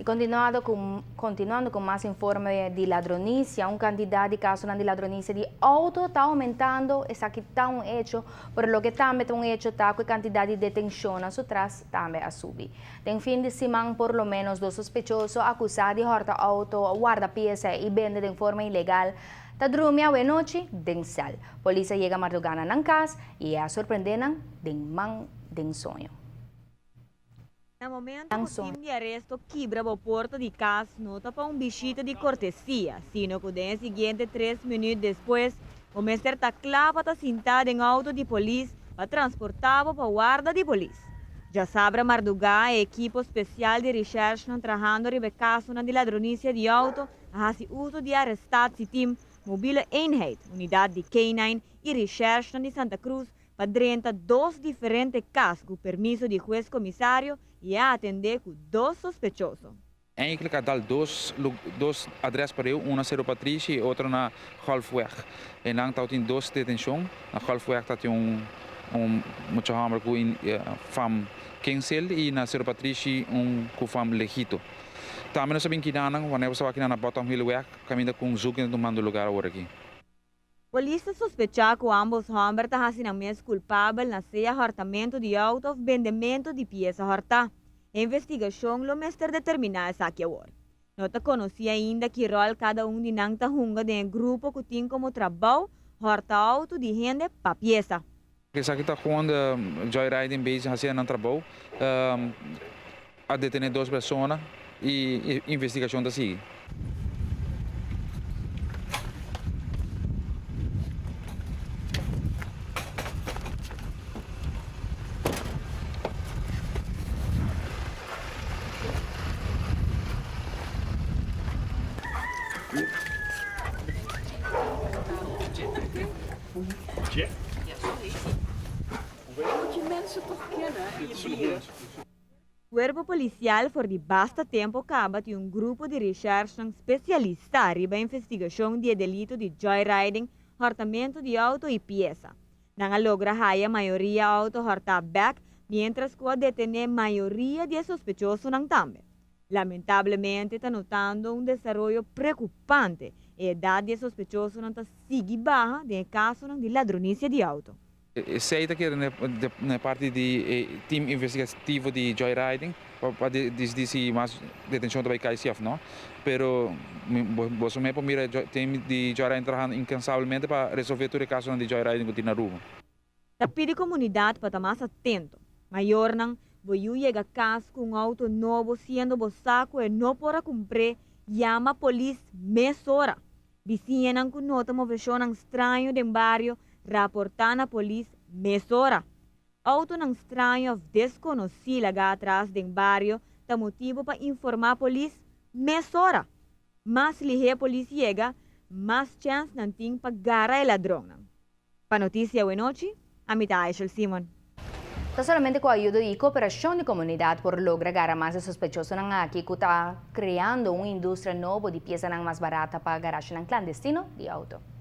Y continuando cu continuando cu mas informe di ladronicia, un cantidad di casonan di ladronicia di auto ta aumentando, esaki ta un hecho, pero loke tambe ta un hecho ta cu e cantidad di detencionnan su tras tambe a subi. Den fin di siman por lo menos dos sospechoso acusa di horta auto, warda pieza y bende den forma ilegal ta drumi awenochi den cel. Polis a yega marduga na nan cas y a sorprende nan den man den soño. Na momento ku tim di aresto kibra bo porta di kas no ta pa un bishita di kortesia, sino ku den e siguiente tres minüt despues bo mester ta kla pa ta sintá den outo di polis pa transportá bo pa warda di polis. Djasabra mardugá e ekipo spesial di rishèrshnan trahando riba e kasonan di ladronisia di outo a hasi uso di arrestatieteam, mobiele eenheid, unidat di K-nine i rishèrshnan di Santa Cruz pa drenta dos diferente kas ku permiso di hues komisario i a atendé ku dos sospechoso. Eigenlijk a dal dos dos adres pareu, un na Cerro Patrishi i otro na Golfweg. Einan tabatin dos detenshon. Na Golfweg tabatin un un mucha hòmber ku fam Kensel i na Cerro Patrishi un ku fam Legito. Tambe nos a bin kidanan wanneer bo staba kinan na Bottom Hillweg kaminda ku un zoeking ta tumando lugar awor aki. Polis ta sospechá ku ámbos hòmber ta hasi nan mes kulpabel na sea hòrtamentu di outo òf bendementu di piesa hòrtá. E investigashon lo mester determiná esaki awor. No ta konosí ainda ki ròl kada un di nan ta hunga den e grupo ku tin komo trabou hòrta outo di hende pa piesa. Esaki ta gewoon de joyriding bezig hasiendo nan trabou. A detené dos persona i investigashon ta sigui. Cuerpo Policial for di basta tempo caba tin un grupo di recherchenan specialista riba investigacion di e delito di joyriding, hortamento di auto y pieza. Nan a logra haya mayoria auto horta bek, mientras cu a detene mayoria di e sospechosonan tambe. Lamentablemente ta notando un desaroyo preocupante, e edad di e sospechosonan ta sigui baha den e casonan di ladronicia di auto. Esey ta keda na e parti di e team investigativo di joyriding pa dicidi si mas detencion ta bay cay si of no. Pero boso me por mira e team di joyriding trahando incansablemente pa resolve tur e casonan di joyriding cu tin na Aruba. Ta pidi comunidad pa ta mas atento. Mayornan, bo yu yega cas cu un auto nobo siendo bo sa cu e no por a cumpr'é, yama polis mesora. Bisiñanan cu nota movecionnan straño den bario raporta na polis mesora. Autonan straño of desconoci laga atras den bario ta motibo pa informa polis mesora. Mas lihe polis yega, mas chens nan tin pa gara e ladronnan. Pa Noticia Awenochi, ami ta Aishel Simon. Ta solamente ku ayudo i koperashon di komunidat por logra gara mas e sospechosonan aki ku ta kreando un industria nobo di piesanan mas barata pa garashinan klandestino di outo.